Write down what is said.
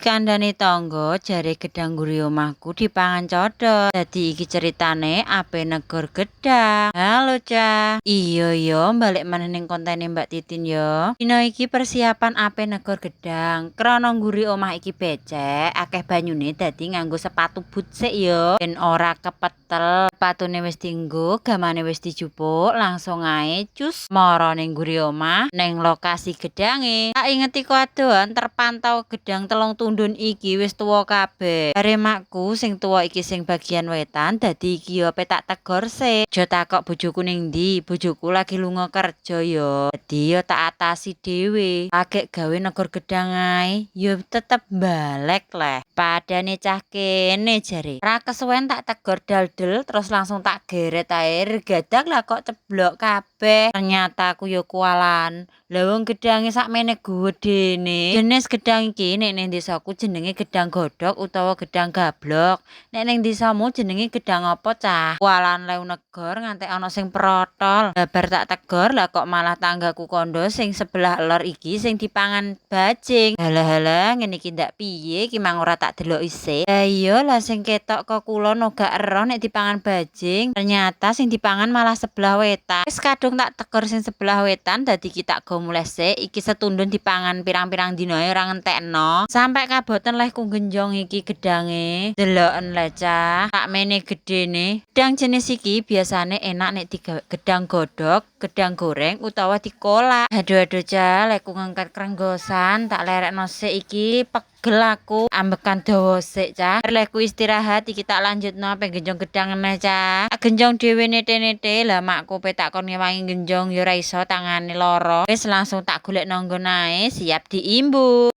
Dikandani tangga, jare gedang mburi omahku dipangan codot. Dadi iki ceritane ape negor gedang. Halo, Cah. Iya yo, balik maneh ning kontene Mbak Titin yo. Dina iki persiapan ape negor gedang. Krana mburi omah iki becek, akeh banyune, dadi nganggo sepatu boot sik yo, ben ora kepetel. Sepatune wis dienggo, gamane wis dijupuk, langsung ae cus mara ning mburi omah, ning lokasi gedange. Tak ingeti ko adohan terpantau gedang 3 tundun iki wis tuwa kabeh. Jare makku, sing tuwa iki sing bagian wetan, dadi iki yo ape tak tegor sik. Aja takok bojoku ning ndi, bojoku lagi lunga kerja yo. Dadi yo tak atasi dhewe. Lagek gawe negor gedang ae, yo tetep balek leh. Padane cah kene jare. Ora kesuwen tak tegor daldel, terus langsung tak geret ae gadak, lah kok ceblok kabeh. Ternyata aku yo kuwalan. Lah wong gedange sakmene gedene. Jenis gedang iki nek ning desaku jenenge gedang godhog utawa gedang gablok. Nek ning desamu jenenge gedang apa, Cah? Kuwalan lew negor ngantek ana sing protol. Lah bar tak tegor, lah kok malah tanggaku kondo sing sebelah lor iki sing dipangan bajing. Halah halah, ngene iki ndak piye iki mang ora tak deloki sik. Lah iya lah, sing ketok kok kula no gak eroh nek dipangan bajing. Ternyata sing dipangan malah sebelah wetan. Wis kadung tak tegor sing sebelah wetan, dadi iki tak go mulih sik. Iki setundun dipangan pirang-pirang dina ora ngentekno. Sampai kaboten lehku genjong iki gedange. Deloken le, Cah, sakmene gedene. Gedang jenis iki biasane enak nek digawe gedang godhog, gedang goreng, utawa dikolak. Aduh aduh, Cah, lehku ngangkat krenggosan, tak lerekno sik iki, pegel aku. Ambekan dawa sik, Cah. Lehku istirahat iki tak lanjutno ape genjong gedang meneh, Cah. Tak genjong dhewe nete-nete. Lah makku pe tak kon ngewangi genjong ya ora iso, tangane lara. Wis langsung tak golekno nggon ae, siap diimbu.